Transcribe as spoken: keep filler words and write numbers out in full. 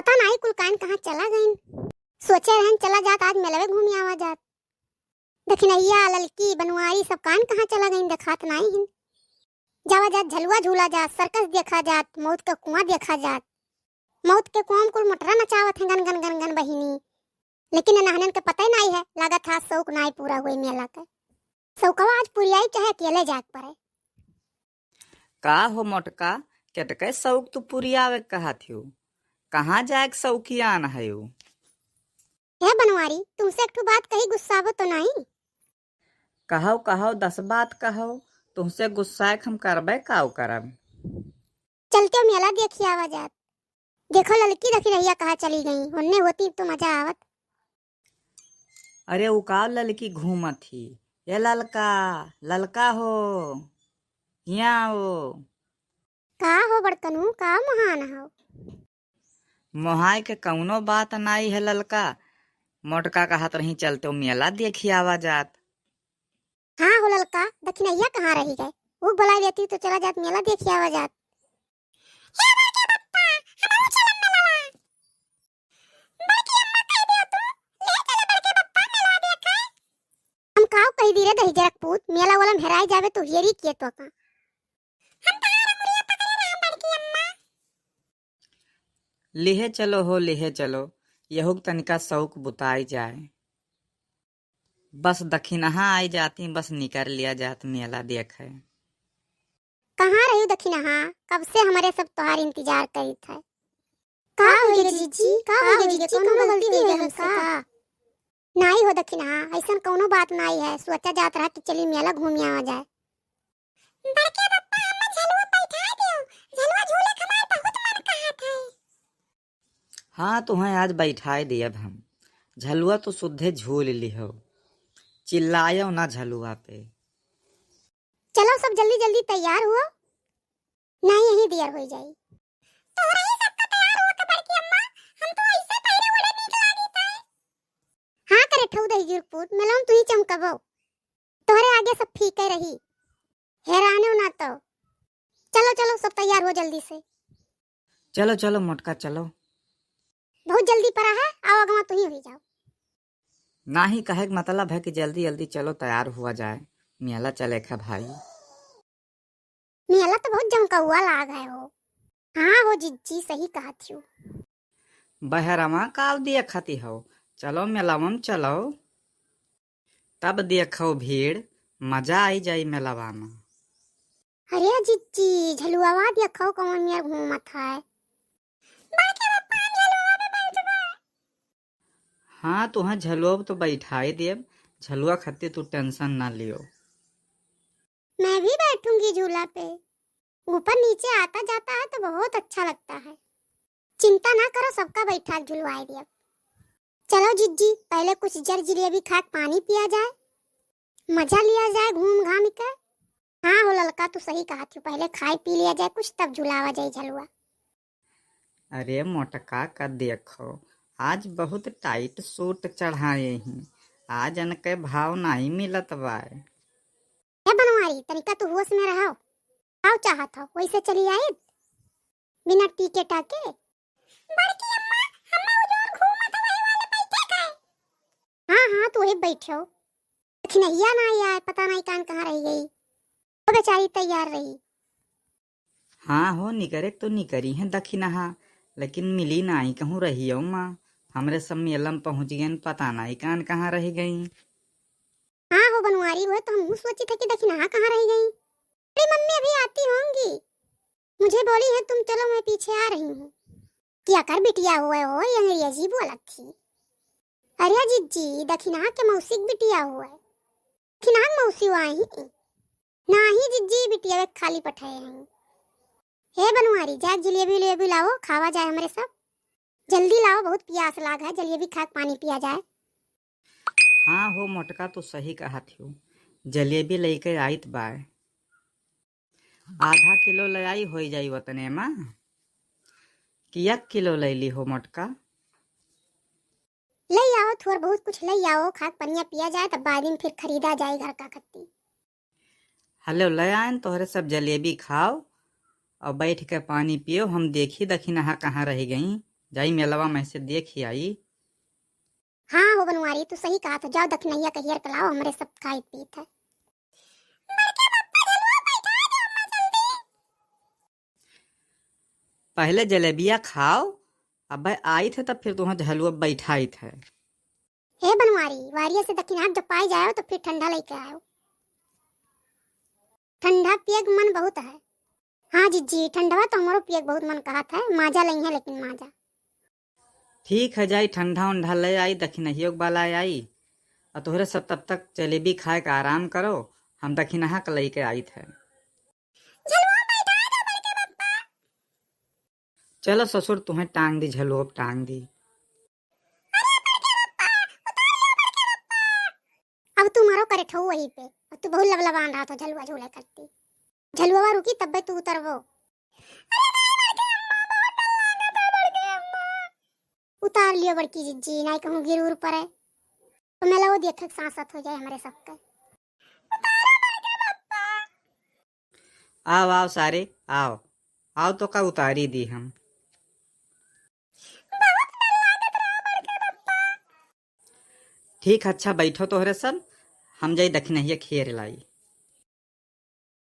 पता नाई कुल कान कहाँ चला गइन। सोचे रहन चला जात आज मेलवे घूमी आवा जात। दखिनहिया, ललकी, बनवारी सब कान कहाँ चला गइन, देखात नाई हिन। जावा जात झलुआ झूला जात, सर्कस देखा जात, मौत का कुआं देखा जात। मौत के कुआं में कुल मोटरा नचावत हैं गन गन गन गन बहिनी। लेकिन एनहनन के पता ही नाई है, लागत है शौक नाई पूरा हुए मेला के। शौकवा आज पुरियाई चाहे अकेले जाए के पड़े। का हो मोटका, केतके शौक तू पुरियावे के कहत हियो? कहाँ जाए के शौकियान हयो? हे बनवारी, तुमसे एक ठो बात कही, गुस्साबो तो नाई? कहौ, कहौ, दस बात कहौ, तुमसे गुस्साए के हम करबे काऊ करब। चलते हो मेला देखी आवा जात। देखो ललकी दखिनहिया कहाँ चली गई, उन्ने होती तो मजा आवत। अरे उ का ललकी घूमत ही? ए ललका, ललका हो, हियाँ आओ। का हो बड़कनू, का मोहान हो? मोहाय के कौनो बात नाई है ललका, मोटका कहत रही चलते हो मेला देखी आवा जात। हाँ हो ललका, दखिनहिया कहाँ रही गए? उ बुलाई लेती तो चला जात मेला देखी आवा जात। हे बड़के बप्पा, हमहू चलब मेलवा। बड़की अम्मा कह दियो तू, ले चले बड़के बप्पा मेला देखे। हम काव कही दी रे दहिजरा के पूत, मेला वाला में हेराई जावे तो हियरी किए तो का। हम तहार अंगुरिया पकड़े रहम बड़की अम्मा। लिहे चलो हो, लिहे चलो, यहू के तनिका शौक बुताई जाए। बस दखिनहा आई जाती, बस निकर लिया जात मेला देखे। कहाँ रही दखिनहा? कब से हमरे सब तोहार इंतजार करित है। का हो गए जिज्जी? का हो गए जिज्जी? कौनो गलती हो गए हमसे का? नाई हो दखिनहा, ऐसन कौनो बात नाई है। सोचा जात रहा कि चली मेला घूमी आवा जाए। बड़के बप्पा, हमें झलुआ बैठा दियो, झलुआ झूले के हमार बहुत मन कहत है। हाँ, तुहें आज बैठाए दियब हम। झलुआ तो सुद्धे झूल लिहो, चिल्लायो ना झलुआ पे। चलो सब जल्दी जल्दी तैयार हुओ, नहीं यही देर हो जाई। तोहरा ही सबका तैयार हुआ के बड़की अम्मा, हम तो ऐसे पहले उड़े नीक लागी थे। हाँ करे ठऊ दही जुरपूत, मेलवा में तू ही चमकबो, तोहरे आगे सब फीके रही, हेरानो ना तो। चलो चलो सब तैयार हो जल्दी से। चलो चलो मोटका चलो। बहुत जल्दी पड़ा है, आओ अगवा तू ही हुई जाओ। नाही, कहे के मतलब है कि जल्दी जल्दी चलो, तैयार हुआ जाए, मेला चले खा भाई। मेला तो बहुत जमकौआ लाग है हो। हाँ हो जिज्जी, सही कहत हियो। बहरवा काव दिया खाती हो, चलो मेलावा में चलो, तब देखो भीड़, मजा आई जाई मेलावा में। अरे जिज्जी, झलुआवा देखो कौन मेर घूमत है। बड़के बप्पा, हम झलुआ पे बैठबे। हाँ, तुहें झलुआ पे तो बैठाई देब, झलुआ खातिर तू tension ना लियो। मैं भी बैठूंगी झूला पे, ऊपर नीचे आता जाता है तो बहुत अच्छा लगता है। चिंता ना करो, सबका बैठा के झुलवाई देब। चलो जिज्जी, पहले कुछ जर जिलेबी खा के पानी पिया जाए, मजा लिया जाए घूम घाम के। हाँ हो ललका, तू सही कहत हियो, पहले खाई पी लिया जाए कुछ, तब झुलावा जाए झलुआ। अरे मोटका का देखो, आज बहुत tight suit चढ़ाए ही, आज इनके भाव नाई मिलत बाय। ए बनवारी, तनिका तू होश में रहो, काव चाहत हो, वैसे चली आइब बिना टिके टाके। बड़की अम्मा, हम्मा उ जोन घूमत है वही वाले बैठे का है। हाँ हाँ, तू वही बैठो, दखिनहिया ना आए, पता नहीं कान कहाँ रह गई। वो बेचारी तैयार रही। हाँ हो, निकरे तो निकरी हैं दखिनहा, लेकिन मिली नाई कहूँ रहियो माँ। हमरे सब मेला में पहुँच गए, पता नाई कान कहाँ रह गई। हाँ हो बनवारी, वो तो हमहू सोची थे कि दखिनहा कहाँ रह गई। अरे मम्मी अभी आती होंगी, मुझे बोली है तुम चलो मैं पीछे आ रही हूँ। क्या कर बिटिया हुए हो, ये अंग्रेजी बोलत थी। अरे जिज्जी, दखिनहा के मौसी के बिटिया हुए। दखिनहा के मौसी हुआ ही। नाही जिज्जी, बिटिया वे खाली पठाए हैं। हे बनवारी, जा जिलेबी उलेबी लाओ, खावा जाए हमरे सब। जल्दी लाओ, बहुत पियास लाग है, जलेबी खा के पानी पिया जाए। हाँ हो मोटका, तू सही कहत हो, जलेबी लेके आइत बाय। आधा किलो ले आई, होई जाई वतने मा। कि एक किलो ले ली हो मोटका? ले आओ, थोड़ बहुत कुछ ले आओ, खाक पनिया पिया जाए, तब बाद में फिर खरीदा जाए घर का खत्ती। हलो, ले आयन तोहरे सब जलेबी खाओ और बैठ के पानी पियो, हम देखी दखिनहा कहाँ रह गई। जाई मेलवा में से देखि आई। हाँ हो बनवारी, तू सही कहत हो, जाओ दखिनहिया के हेर के लाओ, हमरे सब खाइत पीत है। पहिले जलेबिया खाओ, अबे आइत है तब फिर तुहाँ झलुआ बैठाइत है। हे बनवारी, वारिया से दखिनहा जब पाई जाओ तो फिर ठंडा लइके आयो। ठंडा पिए के मन बहुत है। हाँ जिज्जी, ठंडवा तो हमरो पिए के बहुत मन कहत है, माजा लइहे लेकिन माजा। ठीक है, जाई ठंडा उंडा ले आई, दखिनहियो के बाला आई, और तोहरे सब तब तक जलेबी खाए के आराम करो, हम दखिनहा के लइके आइत है। झलुआ बैठा दे बड़के पप्पा। चलो ससुर, तुहें टांग दी, झलुआ टांग दी। अब तू मरो करे ठऊ वही पे, अब तू बहुत लबलबान रहा था झलुआ झूले करती। झलुआ रुकी तब्बे तू उतरबो। उतार लियो बड़की जिज्जी, नाई कहूँ गिर उर पड़े। तो मेला वो दिया थक सांसत हो जाए हमारे सबके। आओ, आओ सारे, आओ, आओ तो का उतारी दी हम। ठीक, अच्छा बैठो तोहरे सब, हम जाई दखिनहिया खेर लाई।